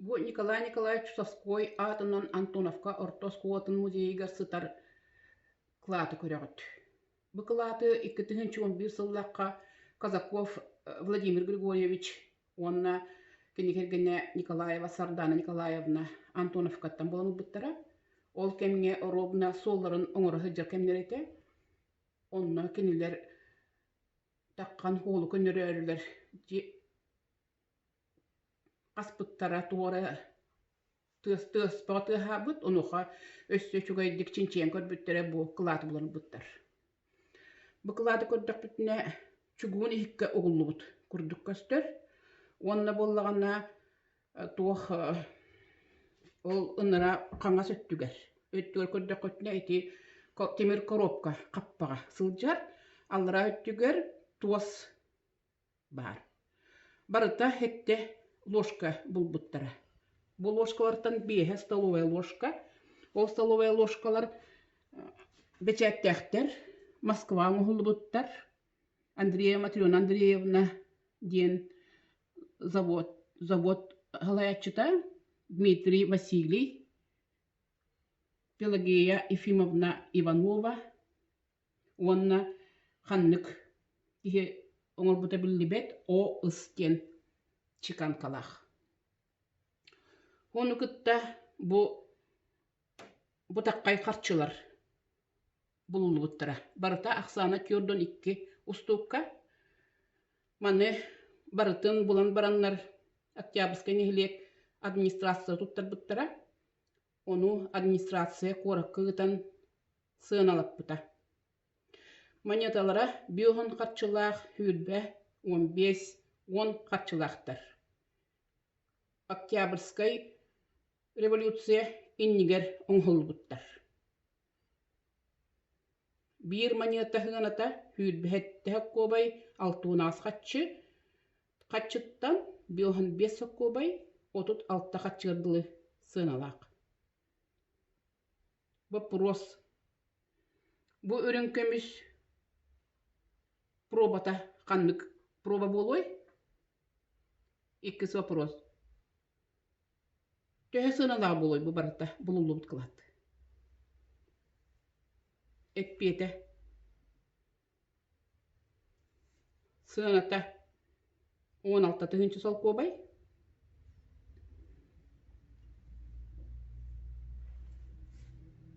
Бу Николай Николаевич Чусовской аатынан Антоновка орто оскуолатын музейыгар сытар кылааты көрөҕүт. Бу кылааты 2011 сыллаахха Казаков Владимир Григорьевич уонна кини кэргэнэ Николаева Сардана Николаевна Антоновкаттан булан ылбыттара. Ол кэмҥэ оруобуна суолларын оҥоро сылдьар кэмнэрэ этэ. Онно кинилэр таххан уолу көннөрөөрүлэр хаспыттара туора тыас тыас бөҕө тыаһаабыт, онуоха өссө үчүгэйдик чинчийэн көрбүттэрэ бу кылааты булан ылбыттар. Бу кылааты көрдөхпүтүнэ чугуун иһиккэ угуллубут курдук көстөр. Уонна буоллаҕына туох ол ынара хаҥас өттүгэр өттүгэр көрдөххүтүнэ ити тимир коробка хаппаҕа сылдьар, аллараа өттүгэр туос баар. Барыта сэттэ ложка булбуттара. Бу ложкалартан биэһэ столовая ложка. Ол столовая ложкалар бэчээттээхтэр, Москва оҥоһуллубуттар. Андреева Матрена Андреевна диэн завод, завод салайааччыта Дмитрий Василий, Пелагея Ефимовна Иванова уонна ханнык киһи оҥорбута биллибэт О ыс диэн чеканкалаах. Ону кытта бу бутаххай харчылар булуллубуттара. Барыта ахсаана 42 устуукка. Маны барытын булан бараннар Октябрьскай нэһилиэк администрация туттарбыттара. Ону администрация куоракка ыытан сыаналаппыта. Монеталара биоһун харчылаах сүүрбэ, 15, 10 харчылаахтар. Октябрьскай революция иннигэр оҥоһуллубуттар. Биир монета сыаната сүүрбэһэттэ сокуобай 68 харчы, харчыттан биоһун 5 сокуобай 36 харчыгар дылы сыаналаах. Боппуруос: Бу үрүҥ көмүс пробата ханнык проба буолуой? Иккис вопрос: Төһө сыаналаах буолуой бу барыта булуллубут кылаат? Эппиэтэ: Сыаната 16 тыһыынча солкуобай.